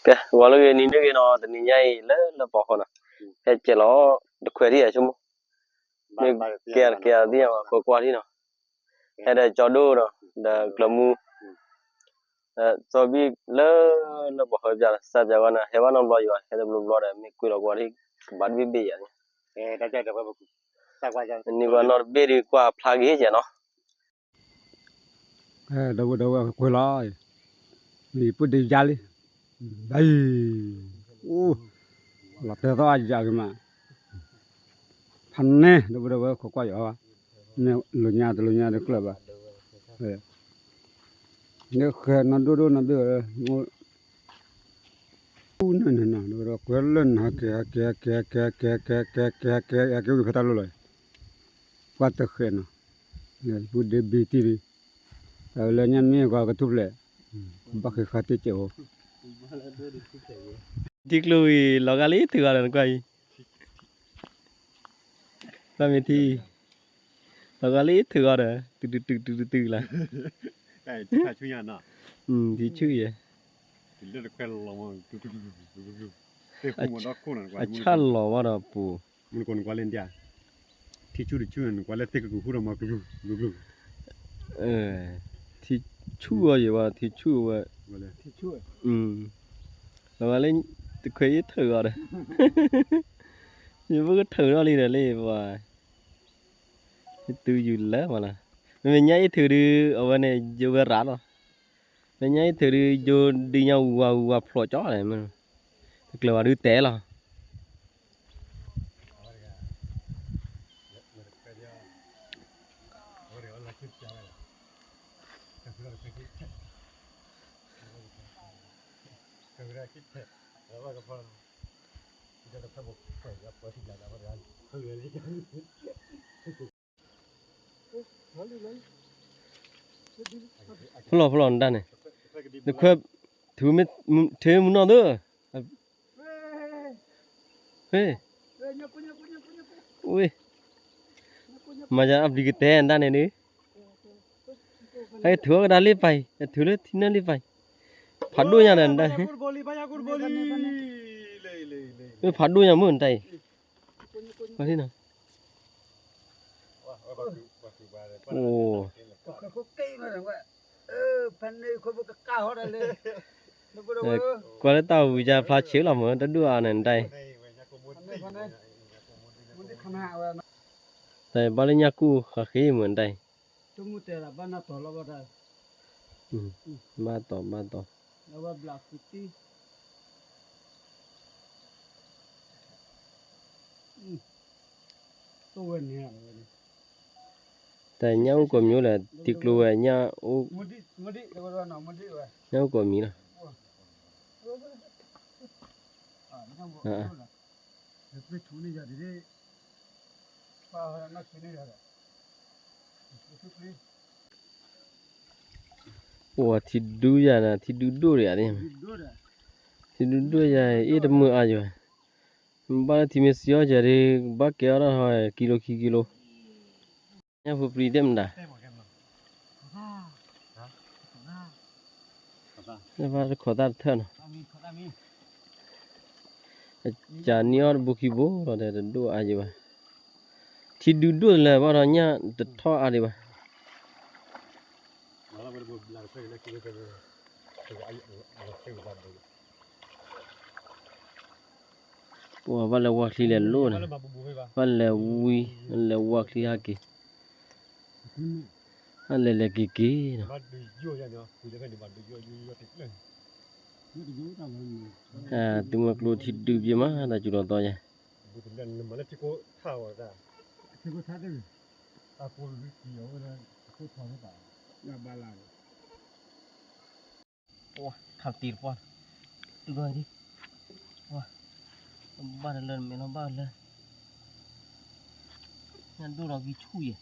ကဲ ဂီၤလၢဂ့ၤ နံၤလၢဂ့ၤနီၤ, တနံၤညါအံၤလၢလၢပီၤဃီနီၤ, ဟဲကဲလီၤ တခွဲးထံၣ်အဆိကမိၣ်, မ့ၢ်ကဲကဲသ့ၣ်ညါဘၣ် ကွၢ်ကွၢ်ထံၣ်နီၤ, ဟဲဒီးကၠီဒိၣ်နီၤ ဒီးကျၢၤမူ စီၤဘံၣ်လၢ လၢပီၤဃီပျၢ် စၢ်ပျၢ်ဂီၢ်န့ၣ် ဟဲဘၣ်နီတဘျီယံၤဘၣ်, ဟဲတဘျီဘျီဒီး မ့ၢ်ကွံာ်လီၤကွၢ်ထံၣ် ကဘၣ်တဘ့ၣ်ဘ့ၣ်ယၤန့ၣ်, နံၤကွၢ်နီတဘ့ၣ်ဒီးကွၢ်ဖျါက့ၤယဲနီၤ. ဒီပုၢ်ဒီဝဲၢ်ကွဲးလီၤ, မံၤပူၤဒ့ယါလံ, ဘၣ်အံၤ, အိၣ်, လီၤတဲာ်သီၣ်အယၤက့ၤမး, ဖးန့ၣ် ဒီပုၢ်ဒီဝဲၢ်ခိးကွၢ်ယီၤဘၣ်, မ့ၢ်လိာ်ညါတလိာ်ညါတကျၢၤဘၣ်, န့ၣ်ဃဲနီၢ်ဒိၣ်ဒိၣ်နီၢ်ဘ့ၣ်ဝဲ, အိၣ်န့ၣ်န့ၣ်နီၤ ဒီပုၢ်ဒီဝဲၢ်ကွဲးလၢနၤ ဟဲက့ၤ ဟဲက့ၤ ဟဲက့ၤ ဟဲက့ၤ ဟဲက့ၤ ဟဲက့ၤ ဟဲက့ၤ ဟဲက့ၤ ဝံၤဖဲတၢ်လိၣ်လီၤ, ကွၢ်တဃဲးနီၤ, ပူၤဒ့ဘံတံၢ်လံ, တၢ်ဝဲလၢညါမ့ၢ်ကွၢ်ကထူၣ်ဖျဲး, ဘၣ်ဃ့ဃာ်တ့ၢ်ကဲးအိၣ်, ထံကျိဝံၤ လီၤဂာ်လၢထုးဂီၤဒီးနကွၢ်အံၤ, ကွၢ်မ့ၢ်ထံ, လီၤဂာ်လၢထုးဂီၤဒီး တုတုတုတုတုလၢ်, ထံဆူၣ်ယဲ, အဆၣ်လီၤဘၣ်ဒီးပူၤ, ထံဆူၣ်တဆူၣ်န့ၣ် နကွၢ်လၢသ့ၣ်ကကူၣ်ဃူဒီးမၤကလူၤကလူၤ, ထံဆူၣ်အီၤယဲဝဲ ထံဆူၣ်ဝဲ, လီၤဂာ်လၢ တခွဲးအံၤထုးဂီၤဒီး ယဘၣ်ကထုးထီၣ်လံဒီးလၢပှၤ ယတုၤယူၤလၢမးလီၤ, မ့မ့ၢ်ညါအံၤထုးဒုး အဝဲန့ၣ် ယိၤဝဲရးလီၤ, မ့ၢ်ညါအံၤထုးဒုး ယိၤဒုးညါဝူၤဝါဝူၤဝါဖျိးကၠီန့ၣ်, တကျၢၤဘၣ်ဒုးတဲလီၤ. ဖျီၣ်ဖျီၣ်နတၢ်န့ၣ်, နခွဲး, ထုးမ့ၢ်, ထုးမ့ၢ်နီၢ်သၢ, ဝ့ၢ်, မၤယၤအပျံၤကတဲနတၢ်န့ၣ်ဒုး, အထုးအီၤကဒါလ့ပာ်အံၤ အထုးလၢထံနၢၣ်လ့ပာ်အံၤ, ဖးဒိၣ်ညါဒီးနတၢ်, ဖးဒိၣ်ညါမ့ၢ်နတၢ်အံၤ, အိၣ် ကွၢ်လၢတၢ်ဝံၤယါဖျါဆံးလီၤမ့ၢ် တဒူၣ်အါန့ၣ်နတၢ်အံၤ, တၢ်အံၤဘၣ်လၢညၣ်ကူၣ်ဃးဃ့မ့ၢ်နတၢ်အံၤ, ဘၣ်တီၢ်ဘၣ်တီၢ်, တၢ်ညၣ်အိၣ်ကိးမံၤလဲၣ် ထံကျိဝဲ ညၣ်အိၣ်ကိးမံၤလီၤ, အိၣ်ထံဒူယၤန့ၣ် ထံဒူဒိၣ်ဒံးဧါ, ထံဒူဒိၣ်ယၤ အ့ၣ်တမုာ်အါယၤ, ဘၣ်လၢထံမ့ၢ်စံးအီၣ်ယၤဒ် ဘၣ်ကဲအီၣ်ဒၣ်ထီၣ် ကံလိခံကံလိ, ညၣ်ဖိပြံတဲမတၤ တခီသၣ်တထၢၣ်နီၤ, ကနံၣ်အီၣ်တဘိခံဘိလီၤဒီး တဒိၣ်အါယံၤဘၣ်, ထံဒူဒိၣ်တလၢာ်ဘၣ်ဒီး ညၣ်တထီၣ်အါဒံးဘၣ်. ပှၤဘၣ်လဲၤဝါချံလဲၤလိၣ်န့ၣ်, ဘၣ်လဲၤဝံၤ လဲၤဝါချံဟဲက့ၤ, ဘၣ်လဲၤလဲၤက့ၤက့ၤနီၤ, သုးမီၤကျိထံဒုးပ့ၤမး တၢ်စူၤလီၤသီယဲ, ထံတပှၢ်, တုၤဂီၤဒံး, ဘၣ်တလၢမဲာ်လီၤဘၣ်လၢ, ညၣ်ဒိၣ်ဒီးဂံၢ်ဆူၣ်ယဲ,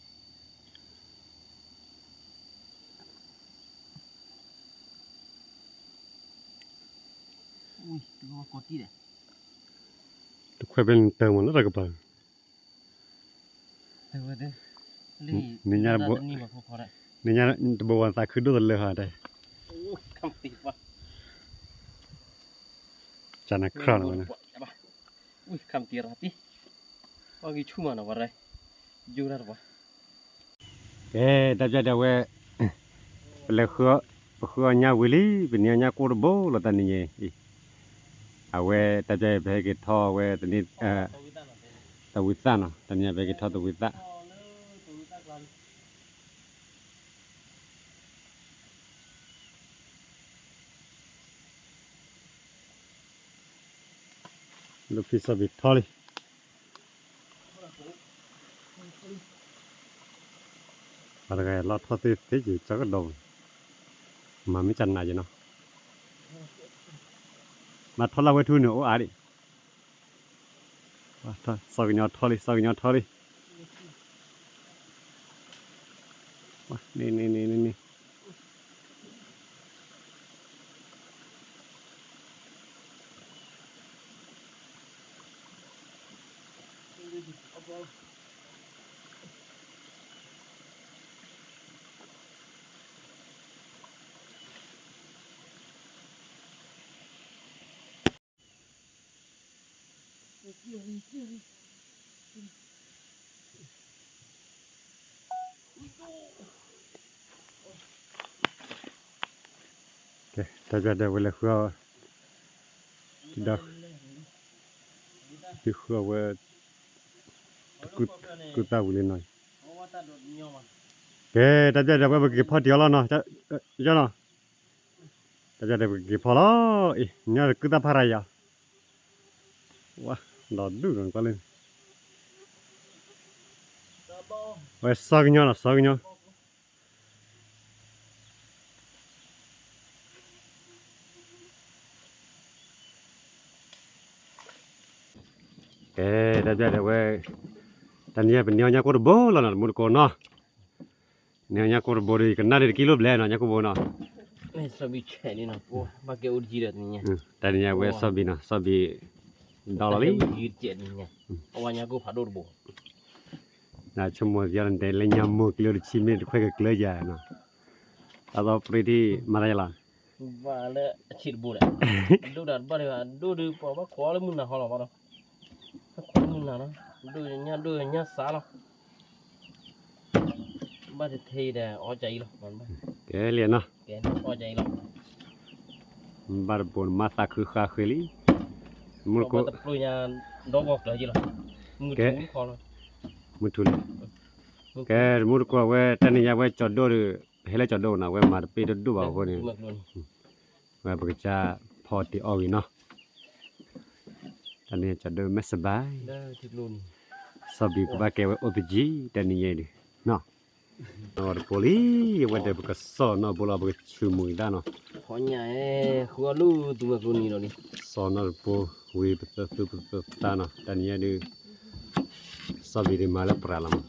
တုၤဂီၤကိးတံၢ်ဒီး, တခွဲးဖဲန့ၣ်တၢ်မးလၢတၢ်ကပၤ နညါတဘိဝဲသးခုဒိၣ်တလၢဟါတဲ, အိၣ်ခီၣ်တံၢ်ပှၢ်, တၢ်, တၢ်, ကနခရၣ်လီၤဝဲန့ၣ်, ဝံၤခမတံရၤတံ, ဝဲဂံၢ်ဆူၣ်မးနီၤဝဲရဲ, ယိၣ်တၢ်တပှၤ, ကဲ တၢ်ပျၢ်ဒၣ်ဝဲ, ပလဲၤဃု, ပဃုအီၣ်ညၣ်ဝံၤလံ ပနံၤအီၣ်ညၣ်ကိၢ်တဘိလီၤတနံၤညါအံၤ, အဝဲတၢ်ပျၢ်ပဟဲက့ၤထီၣ်ဝဲတနံၤ, သးဝံၣ်သၣ်နီၤ တနံၤညါပဟဲက့ၤထီၣ်သးဝံၣ်သၣ် လၢဖံစီဘံၣ်ထီၣ်လံ, ပှၤတဂၤလီၢ်ထီၣ်သ့သ့ယံၤ ကၠီကဒီး, မၤမ့ၢ်ကနးယံၤနီၤ, မၤထီၣ်လၢဝဲထူန့ၣ်အိၣ်အါဒံး, စီၤကညီထီၣ်လံ စီၤကညီထီၣ်လံ, န့ၣ်န့ၣ်န့ၣ်န့ၣ်န့ၣ် ကဲ တၢ်ပျၢ်ဒၣ်ဝဲလဲၤဃုအီၣ်, ဒီး, သုဃုအီၣ်ဝဲ, တကုၢ်သၣ်ဝံၤလံနီၤ, ကဲ တၢ်ပျၢ်ဒၣ်ဝဲ ပကက့ၤဖီၣ်တံၢ်အီၤလီၤနီၤ, ယနီၤ, တၢ်ပျၢ်ဒၣ်ပကက့ၤဖီၣ်လီၤ, အံၤ ညီတကုၢ်သၣ်ဖးရၤယၤ, ဝါ, ဒီးဒူၣ်နီၤကွၢ်လၢ ဝဲစီၤကညီနီၤ စီၤကညီ, ကဲ တၢ်ပျၢ်ဒၣ်ဝဲ, တနံၤညါပနံၤအီၣ်ညၣ်ကိၢ်တဘိလီၤနီၤ တမူတကိးနီၤ, နံၤအီၣ်ညၣ်ကိၢ်တဘိဒီး ယကနၣ်ဒံးတကံလိဘျဲနီၤ ညၣ်ကိၢ်ဘိနီၤ, ဘၣ်ကဲအိၣ်တယံၤဒီး, တနံၤညါဝဲစီၤဘံၣ်နီၤ စီၤဘံၣ်, ဒီလီၤလံ, အဝဲညၣ်ကိၢ်ဖးဒိၣ်တဘိ နဆိကမိၣ်ယၤန့ၣ် လၢညါမိၢ်ကျၢၤတဆံမ့ၢ်တခွဲးကကျၢၤယၤနီၤ, တၢ်သီပြံထံၣ်မၤတၢ်ယလီၤ, ဘၣ်လၢအဆံးတဘိဒီး, အဒိၣ်ဒီးတဘၣ်ဒီး အဒိၣ်ဒီးပှၤဘၣ်ခိးလၢမုၢ်နၤဟီလီၤဘၣ်ဒီး, ဘၣ်ခိးလၢမုၢ်နၤလီၤ, ဒိၣ်ညါဒိၣ်ညါစးလီၤ, ဘၣ်တထံၣ်ဒီးအီၣ်ကၢအံၤလီၤ, ကဲလံနီၤ, အီၣ်ကၢအံၤလီၤ ဘၣ်တဘိနမၤသးခုဃာ်ဃ့လံ, မူတကိး, တပျိညါဒီဂီၢ်ကျၢၤယံၤလီၤ, မုၢ်ထူၣ်ခီလီၤ, မုၢ်ထူၣ်လံ, ကဲ မူတကိးဝဲ တနံၤညါဝဲကၠီၤဒိၣ်ဒီး, ဟဲလၢကၠီၤဒိၣ်နီၤ ဝဲမၤတပ့ၢ်တဒိၣ်ဘၣ်အဃိန့ၣ်, ဝဲပကစၢ်ဖီတံၢ်အီၣ်ဝံၤနီၤ, တနံၤညါကၠီၤဒိၣ်မဲာ်စဘၢၣ်, စီၤဘံၣ်ကဘၣ်ကဲဝဲအိၣ်သယံၤ တနံၤညါအံၤဒီး, နီၢ်တပူၤလံ, အဝဲဒီးပကစီၣ်နီၢ်တပူၤလီၤ ပကဆူၣ်မုၢ်တၢ်နီၤ, ဃီညါ, ဃုအီၣ်လူသူမွဲကျိနံၤလီၤလံ, စီၣ်နီၢ်တပူၤ, ဝံၤပသၢသူပသၢသါနီၤ တနံၤညါဒီး, စီၤဘံၣ်ဒုးမၤလၢပြးလီၤမး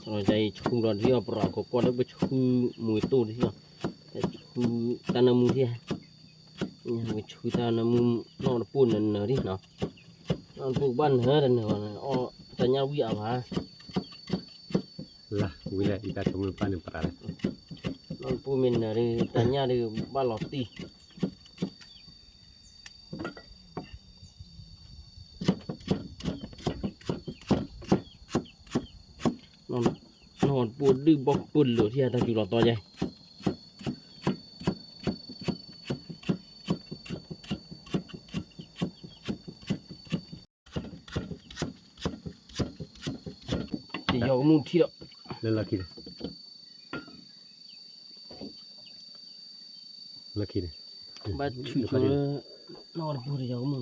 ဆူလီၤဒ်အံၤ ဆူမူၤတိၢ်ဒ်အံၤ, ဆူတၢ်နၢမူဒ်အံၤ, ဆူတၢ်နၢမူ, နီၢ်တပူၤနၢၤနၢၤဒ်နီၤ, နီၢ်တပူၤကဘၣ်နၢၤတနၢၤဘၣ်န့ၣ် အီၣ်တၢ်ညၣ်ဝံၣ်အါဘၣ်, လၢဝံၤလၢအံၤတၢ်ဆိကမိၣ်ပၢ်န့ၣ်ပြးလဲၣ်, နီၢ်တပူၤမ့ၢ်နၢၤဒီး တၢ်ညၣ်ဒီးဘၣ်လီၤတံၢ် နီၢ်တပူၤဒုးဘီၣ်ကပၢၢ်လၢာ်ထံၣ်တၢ်စူၤလီၤသီယဲၢ်, တယီကမူၣ်ထံၣ်ဒီး, လၢလီၢ်ခံန့ၣ်, လၢခံန့ၣ်, ဘၣ်ဆူၣ်ဆိ, နီၢ်တပူၤတယီကမူၣ်နီၤ တၢ်ဆိကမိၣ်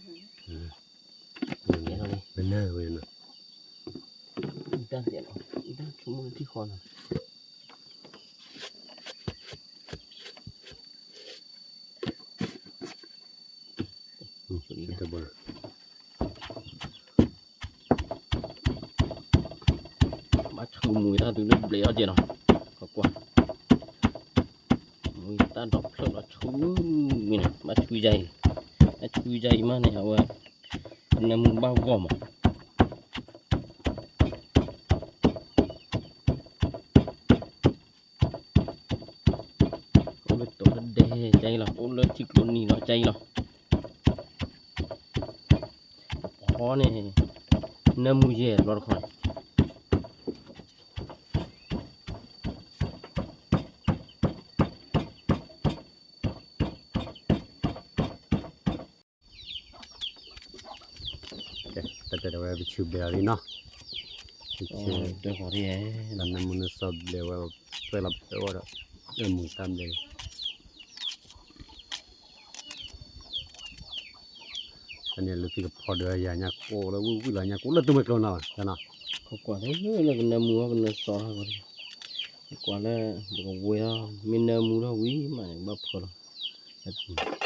ထံၣ်ဃီနီၤ, ဘၣ်ဆူၣ်မူၤတၢ်တုၤလၢဘျဲးအီၣ်ကဲနီၤ, ကွၢ်ကွၢ်, မူၤတၢ်ဒီးဖျၢၣ်ဒီးဆူၣ်မုာ်မ့ၢ်န့ၣ် ဘၣ်ဆူၣ်ယါအံၤ, ဘၣ်ဆူၣ်ယါအံၤမးန့ၣ် အဝဲ, နၢမူဘၣ်ဂီၢ်မး, ထံကျိနံၤလီၤ ကဲအံၤလီၤ. ဖီန့ၣ် နၢမူယဲၢ်ဘျီတခီန့ၣ် တၢ်တဲဝဲပဆူၣ်ဘျဲးလီၤလံနီၤ, ပဆူၣ် တၢ်နၢမူနၢစီဘျဲးဝဲ ပၢလီၤပၢဝဲဒီး အမူၤတၢ်ဘျဲးလံ တၢ်န့ၣ်လူၤဖံကဖီဒုးယၤညါကိးလၢဝံၣ်ဝံၣ်လီၤညါကိးလၢသူမွဲကျိနီၤ, ကွၢ်လၢကနၢမူအီၤ ကနၢစီအီၤ, ကွၢ်လၢ ပကဝဲၤအီၤ မ့ၢ်နၢမူထီၣ်ဝံၤမးန့ၣ် ဘၣ်ဖၢလီၤ,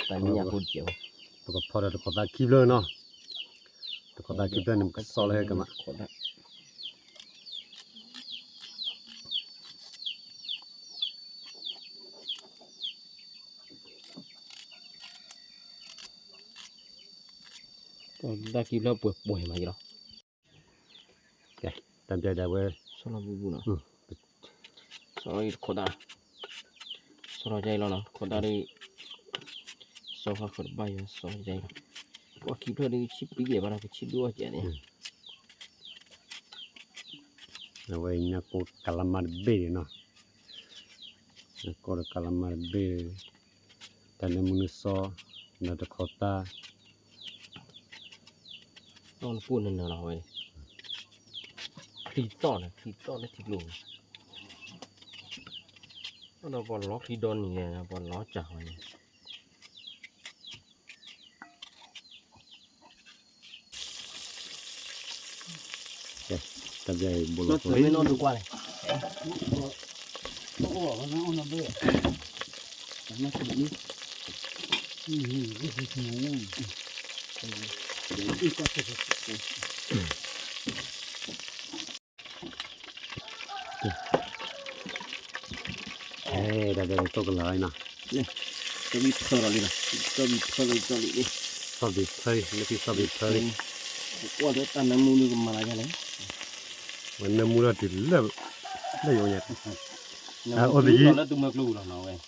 တၢ်ညၣ်ဖိတကဲးဘၣ်, ပကဖီဒီးတခိးသၣ်ခံဖျၢၣ်နီၤ, တခိးသၣ်ခံဖျၢၣ်န့ၣ် ပကစီလၢဟဲကမး တၢ်ခံဖျၢၣ်ပှဲၤပှဲၤမးယလီၤ, တၢ်ပျဲဒၣ်ဝဲ ဆီလီၤပူၤပူၤနီၤ, ဆီလီၤတခိးသၣ်, ဆီလီၤကဲအံၤလီၤနီၤ, တခိးသၣ်ဒ် ဆီဖးဃၢၤတဘၣ်ယွၤ ဆီလီၤကဲအံၤလီၤ, ပှၤခံဖျၢၣ်ဒ်ဆံၣ်ပံယဲၢ်ဘၣ်ဒီး ပဆံၣ်ဒိၣ်အီၣ်ကဲန့ၣ် အဝဲညၣ်ကိၢ်ကလါမါတဘ့ၣ်န့ၣ်နီၤ, ညၣ်ကိၢ်ဒီးကလါမါတဘ့ၣ်, တၢ်နၢမူနၢစီ, ဒီးတခိးသၣ်, တီၢ်နပူၤနနၢၤလီၤဝဲ, ချံတီၢ်န့ၣ် ချံတီၢ်လၢထံကျိန့ၣ်, ဒီးပှၤလီၤချံဒီနံၤန့ၣ် ပှၤလီၤစၢ်ဝဲန့ၣ် တၢ်ဘျဲဘိလီၤ တၢ်ဘျဲဘိကလါနီၤ, တဘံၣ်ဖၢလီၤလံနီၤ, တဘံၣ်ဖၢလီၤလံ, တဘံၣ်ဖၢလံ, လၢခံတဘံၣ်ဖၢလံ, ကွၢ်ဒီးတၢ်နၢမူနုကမၤလၢယလဲၣ်, ဝဲနၢမူထီၣ်တုၤလၢ လၢယအိၣ်ညါ, အိၣ်သယံၤ,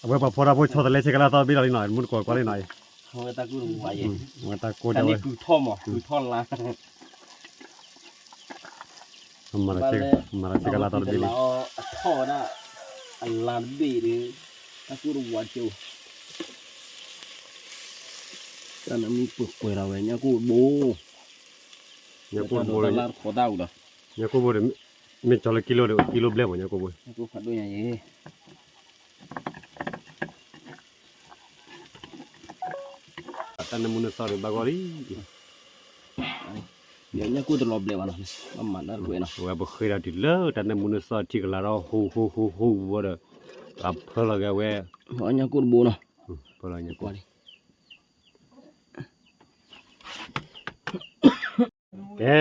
အဝဲပှၤဖီတၢ်ဖိဆီတလဲဆဲးကလါသီဘ့ၣ်လီၤလံနီၤ, မူတကိးကွၢ်လံနီၤ, အဝဲတၢ်ကိၢ်တဝါယဲၢ်, အဝဲတၢ်ကိၢ်ဒၣ်ဝဲ တၢ်န့ၣ်ကုၢ်ထီၣ်မး ကုၢ်ထီၣ်လါ မၤတၢ်ဆဲးကလါသီတဘ့ၣ်လံ, အထီၣ်ဝဲဒၣ် အလါတဘ့ၣ်ဒီး တၢ်ကိၢ်တဝါကၠိ, တၢ်နၢမူပှဲၤကွဲးလီၤဝဲ ညၣ်ကိၢ်တဘိ, ညၣ်ကိၢ်တဘိ, တၢ်လါတခိးသၣ်အူဒီး, ညၣ်ကိၢ်ဘိဒီး မ့ၢ်ကၠီလၢကံလိဒီး ကံလိဘျဲၣ်မး ညၣ်ကိၢ်ဘိ, ညၣ်ကိၢ်ဖးဒိၣ်ညါယဲၢ် တၢ်နၢမူနၢစီဒီးဘၣ်ဂီၢ်လံ, ညၣ်ကိၢ်တလီၤဘျဲးဘၣ်နီၤ, ဘၣ်မၤတၢ်တကွဲးနီၤ, အဝဲပဃ့ဒီးတုၤလၢတၢ်နၢမူနၢစီထံကလါထီၣ် ဟူဟူဟူဟူဝဲဒီး, ဖၢလီၤက့ၤဝဲ, ညၣ်ကိၢ်တဘိနီၤ, ဖၢလီၤညၣ်ကိၢ် ကဲ,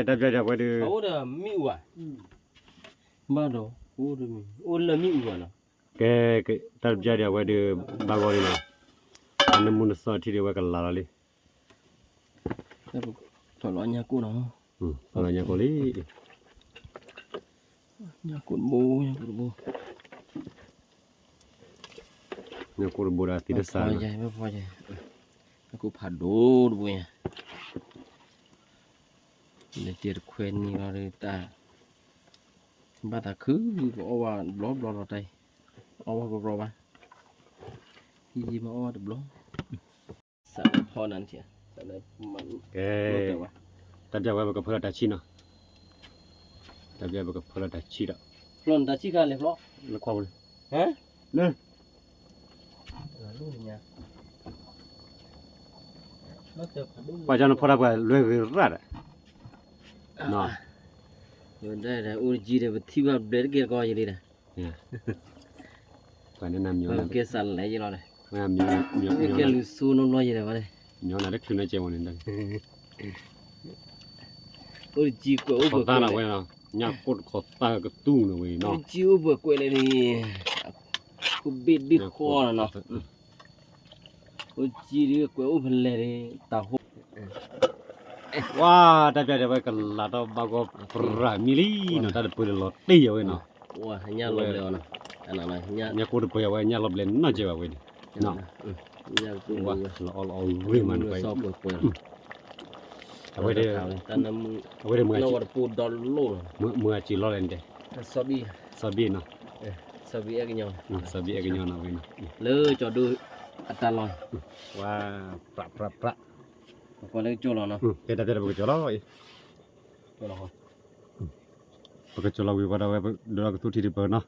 တၢ်ပျဲဒၣ်ဝဲဒုး, အိၣ်ဒီးမ့ၣ်အူဧါ, ဘၣ်ဒီး, အိၣ်လၢမ့ၣ်အူဧါနီၤ, ကဲ, တၢ်ပျဲဒၣ်ဝဲဒုး, ဘၣ်ဂီၢ်လံနီၤ, တၢ်နၢမူနၢစီထံဒၣ်ဝဲကလါလီၤလံ, ထီၣ်လီၤညၣ်ကိၢ်နီၤ, ထီၣ်လီၤညၣ်ကိၢ်လံ, ညၣ်ကိၢ်တဘိ, ညၣ်ကိၢ်တဘိ, ညၣ်ကိၢ်တဘိဒီးသံတစး, ညၣ်ကိၢ်ဖးဒိၣ်တဘိညါ, လဲၤတ့ၢ်တခွဲနံၤလီၤဒီးတၢ်, ဘၣ်သးခု, ပအီၣ်ဝဲဘျီဘျီလီၤတၢ်အံၤ, အီၣ်ဝဲဘျီဘျီဘၣ်, ယံမ့ၢ်အီၣ်ဝဲတဘျီ, စးလၢဖီနၤ, ကဲ, တၢ်ပျဲဝဲပကဖၢလီၤတၢ်ဆံၣ်နီၤ, တၢ်ပျဲပကဖၢလီၤတၢ်ဆံၣ်ဒီး, ဖျီနတၢ်ဆံၣ်ခါလဲၤဖျီ, လၢခွါပူၤန့ၣ်, ဟဲ ပှၤကၢ်နဖီတၢ်ပှၤလွဲဂ့ၤရၣ်ဒီး, အိၣ်တကံဒီး ပထံၣ်ဘၣ်ဘျဲးတက့ၢ်တကီယလံဒီး, ပှၤန့ၣ်နမၠိ, ကဲစးလဲၤယလီၤဒီး, ကဲလူၤစိနီတဘျီယဲဒီး, မၠိနၤတချုးနကဲဝဲန့ၣ်, အိၣ်တကံကွဲးအိၣ်ပှဲၤကွဲး, ညၣ်ကိၢ်တခိးသၣ်ကတူၢ်န့ၣ်ဝဲနီၤ, အိၣ်တကံအိၣ်ပှဲၤကွဲးလဲၣ်န့ၣ်, ခိၣ်ဘ့ၣ်ဒ့ၣ်ဃီနီၤ, အိၣ်တကံဒ်ကွဲးအိၣ်ဖဲလဲၣ်န့ၣ်, တၢ်ဟိ, ဝါ, တၢ်ပျဲဒၣ်ဝဲကလးထီၣ်ဘၣ်ဂီၢ်ပြၢမံလံနီၤ, တၢ်တပၢၢ်လီၤတ့ၢ်အဝဲနီၤ, ညၣ်ကိၢ်တပၢၢ်အဝဲညၣ်လီၤဘျဲးနီၢ်ကဲဘၣ်ဝဲန့ၣ်, ဝါ လီၤအီၣ်လီၤအီၣ်ဂ့ၤမးနကွၢ်, အဝဲဒၣ်, အဝဲဒၣ်မုၢ်အစ့, မုၢ်အစ့လီၤလဲၣ်န့ၣ်တဲ, စီၤဘံၣ်နီၤ, စီၤဘံၣ်အဲၣ်ကညီနီၤဝဲနီၤ, လၢကၠီၤဒိၣ်အတၢ်လီၢ်, ဝါ, ပြးပြးပြး, ပကွၢ်လၢကၠိလီၤနီၤ, ကဲတၢ်ပျဲဒီးပကကၠီၤလီၤအံၤ, ပကကၠီၤလီၤဝံၤဝဲဒီးဝဲ ဒိးလီၤကသူထံတပၢၤနီၤ.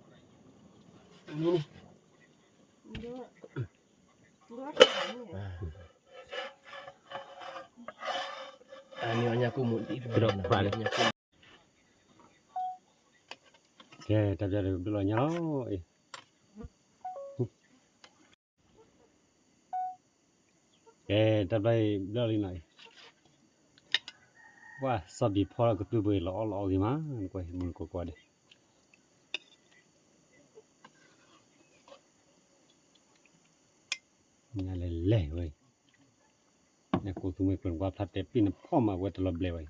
ကဲ တၢ်ပျဲဒီးဘျၢလီၤညါလီၤအံၤ, ကဲ တၢ်ပျဲအံၤဘျၢလီၤနီၤအံၤ, ပှၤစီၤဘံၣ်ဖီလီၤကသူပှဲၤလီၤအီၣ်လီၤအီၣ်ဂ့ၤမး, နကွၢ်မုၢ်နကိးကွၢ်ဒီး ညါလဲၤလဲၤဝဲအံၤ, နကိးသူမ့ၢ်ကျိၤနကွၢ်ဖျါတဲပ့ၢ်နဖီၣ်မးဝဲတလီၤဘျဲးဝဲအံၤ.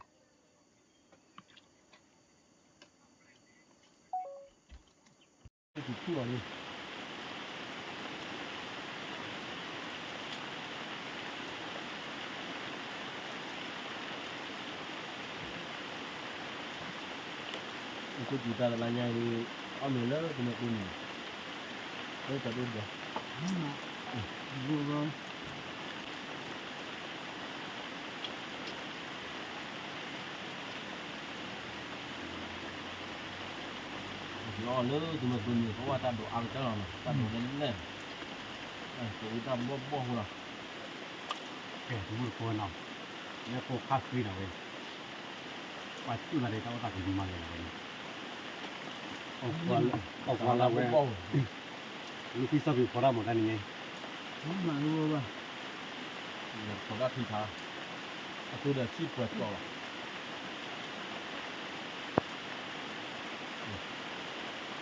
အခိၣ်စူၤတၢ်တလါညါအံၤ, အီၣ်မ့ၤလၢကမဲာ်ပူၤန့ၣ်, လၢတၢ်ဒိၣ်ဒီး, လီၤလၢကမဲာ်ပူၤန့ၣ် ကဝဲတၢ်ဒိးအါကတၢၢ်လီၤနီၤ, တၢ်ဒိးလဲၣ်လဲၣ်, တၢ်ဒိးဝံတၢ်ဘီၣ်ဘီၣ်ဃိလီၤ. ကဲ တမူတကိးနီၤ, လၢကိးခါဃံနီၤဝဲ, ပှၤတူၢ်သးဒ်တၢ်အိၣ်သးကမၤလဲၣ်နီၤဝဲ, အီၣ်ကွၢ်လၢဝဲ, လၢခံစီၤဘံၣ်ဖီတၢ်မၤတၢ်န့ၣ်, မၤလၢဝဲဘၣ်, ဖီတၢ်ထံခါ, အသူဒီးဆံၣ်ပှဲၤကျီလီၤ.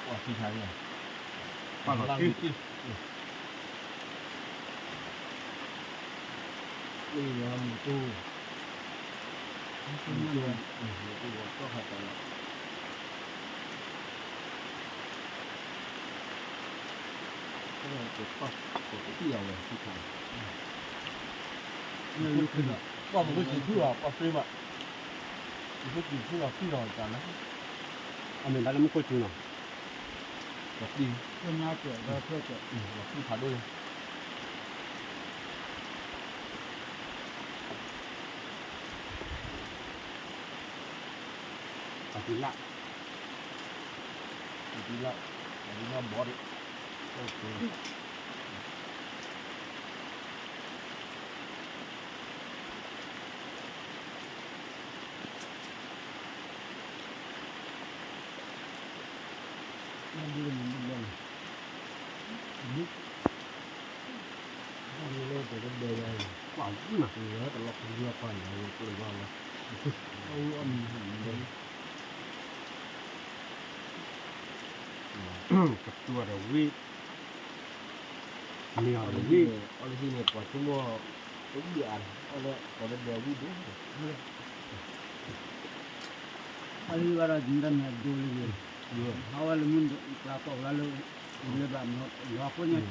ပှၤထံခါန့ၣ်, ပှၤလၢ်ဝံၤတံၢ်, အံၤမူတူၢ်, မူတူၢ်, မူတူၢ်ဝဲကၠီၣ်ခါတၢ်လီၤ. ပှၤမူခိၣ်စူၤထူလီၤ ပှၤသ့မး, မူခိၣ်စူၤထူလီၤသံလီၤတၢ်လၢ, အမ့ၢ်ဘၣ်လၢမူခိၣ်စူၤနီၤ, ပှၤသံ, ပှၤသံဖးဒိၣ်လီၤ. ပှၤသံလၢ်, ပှၤသံလၢ်, ပှၤသံလၢ်ဘီဒံး, ကတူၢ်ဒီးဝံၣ်, မ့ၢ်အီၤဒီးဝံၣ်, အီၤလၢဟံၣ်န့ၣ် ပှၤဆိကမိၣ်, တဝံၣ်အါ, အီၤလၢပှၤလၢဒဲးဝံၣ်ဒိၣ်, အီၤလၢဘၣ်ဒီး မ့ၢ်တၢ်မ့ၢ်အဒိလၢယဲ, ဟးဝဲလၢမုၢ်ကျါကီၢ်လၢ, လၢဘၣ်မ့ၢ်လီၤအဃိန့ၣ်,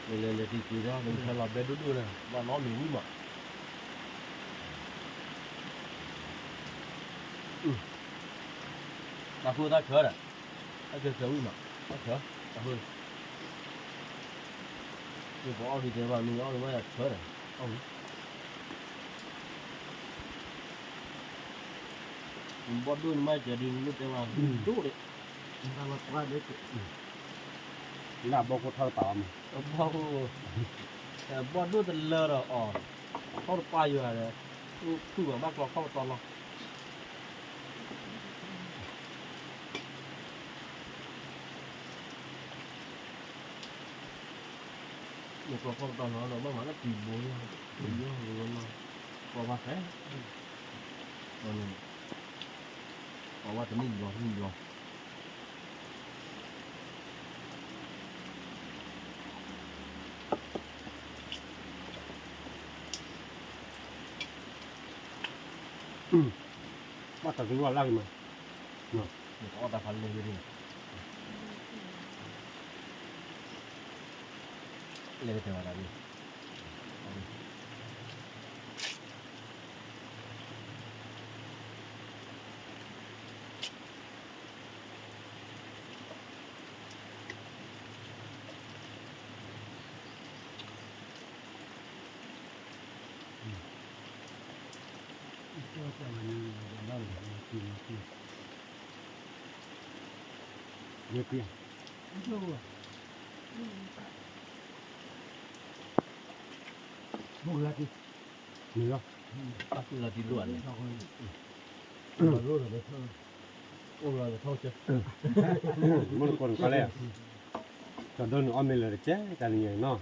လဲၤလဲၤတံၤတံၤဒီး နကဟဲလီၤဘဲဒိၣ်ဒိၣ်ဒီး ဘၣ်နီတမံၤဝံၣ်မး, တၢ်ဖိတၢ်ဆၢဒီး, တၢ်ဆၢဆၢဝံၣ်မး, တၢ်ဆၢ, တၢ်ဖိ, ပှၤအီၣ်ဒံးတဲဘၣ်မ့ၢ်အီၣ်ဝဲဒၣ်ဆၢဒီး, ဘီၣ်ဒိၣ်နမ့ၢ်ကဲဒုး နမ့ၢ်တဲဘၣ်ဒိၣ်ဒံး, လၢဘီၣ်ခိၣ်ထီၣ်တပာ်အီၤမး, ဘီၣ်ဒိၣ်တလၢဒီးအီၤ, ထီၣ်တပာ်ယွၤဒီး, ထူၣ်ဘၣ်ဘၣ်ကျီခီၣ်ပတီၢ်လီၤ. မ့ၢ်ကျီခီၣ်ပတီၢ်လီၤဒီး ဘၣ်မၤလၢပံၤဘိလီၤ, ပံၤဘိလီၤ, ကျီဘၣ်ဖဲ, ပှၤဝဲတနံၣ်ဘျီတနံၣ်ဘျီ ဘၣ်တၢ်သံဝဲလၢအဂ့ၤမး, အီၣ်တၢ်ဖးလဲၢ်ဝဲဒၣ်, လဲၣ်ကတဲဝဲဒၣ်န့ၣ်, မုၢ်လၢ်တံၢ်လီၤ, အိၣ်လီၤတထီၣ်ကဲ, မုၢ်တကိးနကီၢ်လဲၣ်, ကဒိနုာ်အီၣ်မ့ၤလၢာ်တကဲတၢ်နံၤညါနီၤ,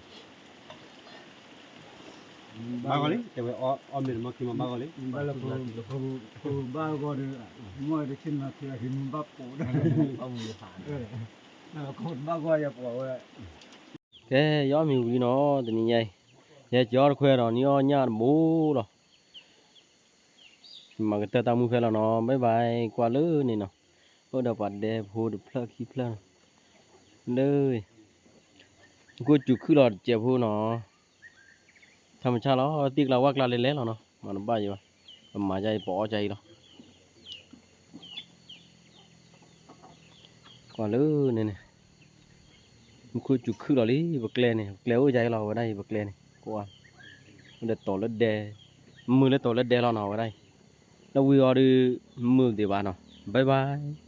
ဘၣ်ဂီၤလံ, တဲဝဲအီၣ်မ့ၤတမီၢ်ခံမီၢ်ဘၣ်ဂီၤလံ, ဘၣ်ဂီၤဒီး, မ့ၢ်တဆ့ၣ်နီၤခံဂၤမ့ၢ်ဘၣ်ပိာ်ဒၣ်, ဘၣ်ဂီၤယပှၤဝဲ, ကဲ ယအီၣ်မ့ၤဝံၤလံနီၤ တနံၤညါအံၤ, ယဟဲက့ၤအီၣ်တခွဲဒီး နံၣ်အီၣ်ညၣ်တဘိလီၤ, မၤကတၢၢ်တၢ်မုၢ်ဖဲလီၤနီၤ bye bye ကွၢ်လၢန့ၣ်နီၤ, အိၣ်ဒီးပှၤဒဲဖိတဖျၢၣ်ခံဖျၢၣ်နီၤ, လၢ မူခိၣ်စူၤခုၣ်လီၤတစဲးဖိနီၤ, ထးမဆါလီၤ သ့ၣ်ကျါဝၣ်ကျါလဲၤလဲၤလီၤနီၤ မၤတဘၣ်ယံၤဘၣ်, ပမၤဒ်အံၤပအီၣ်ဒ်အံၤလီၤ ကွၢ်လၢန့ၣ်န့ၣ်, မူခိၣ်စူၤခုၣ်လီၤလံ ပကျဲန့ၣ် ပကျဲအိၣ်ဒ်အံၤလီၤ အဝဲဒၣ်အံၤ ပကျဲန့ၣ် ကွၢ်, အိၣ်ဒီးတီၤလၢဒဲ, မုာ်လၢတီၤလၢဒဲလီၤနီၤ အဝဲဒၣ်အံၤ, လၢဝံၤအီၤဒီး မုာ်ဒံးဘၣ်နီၤ bye bye.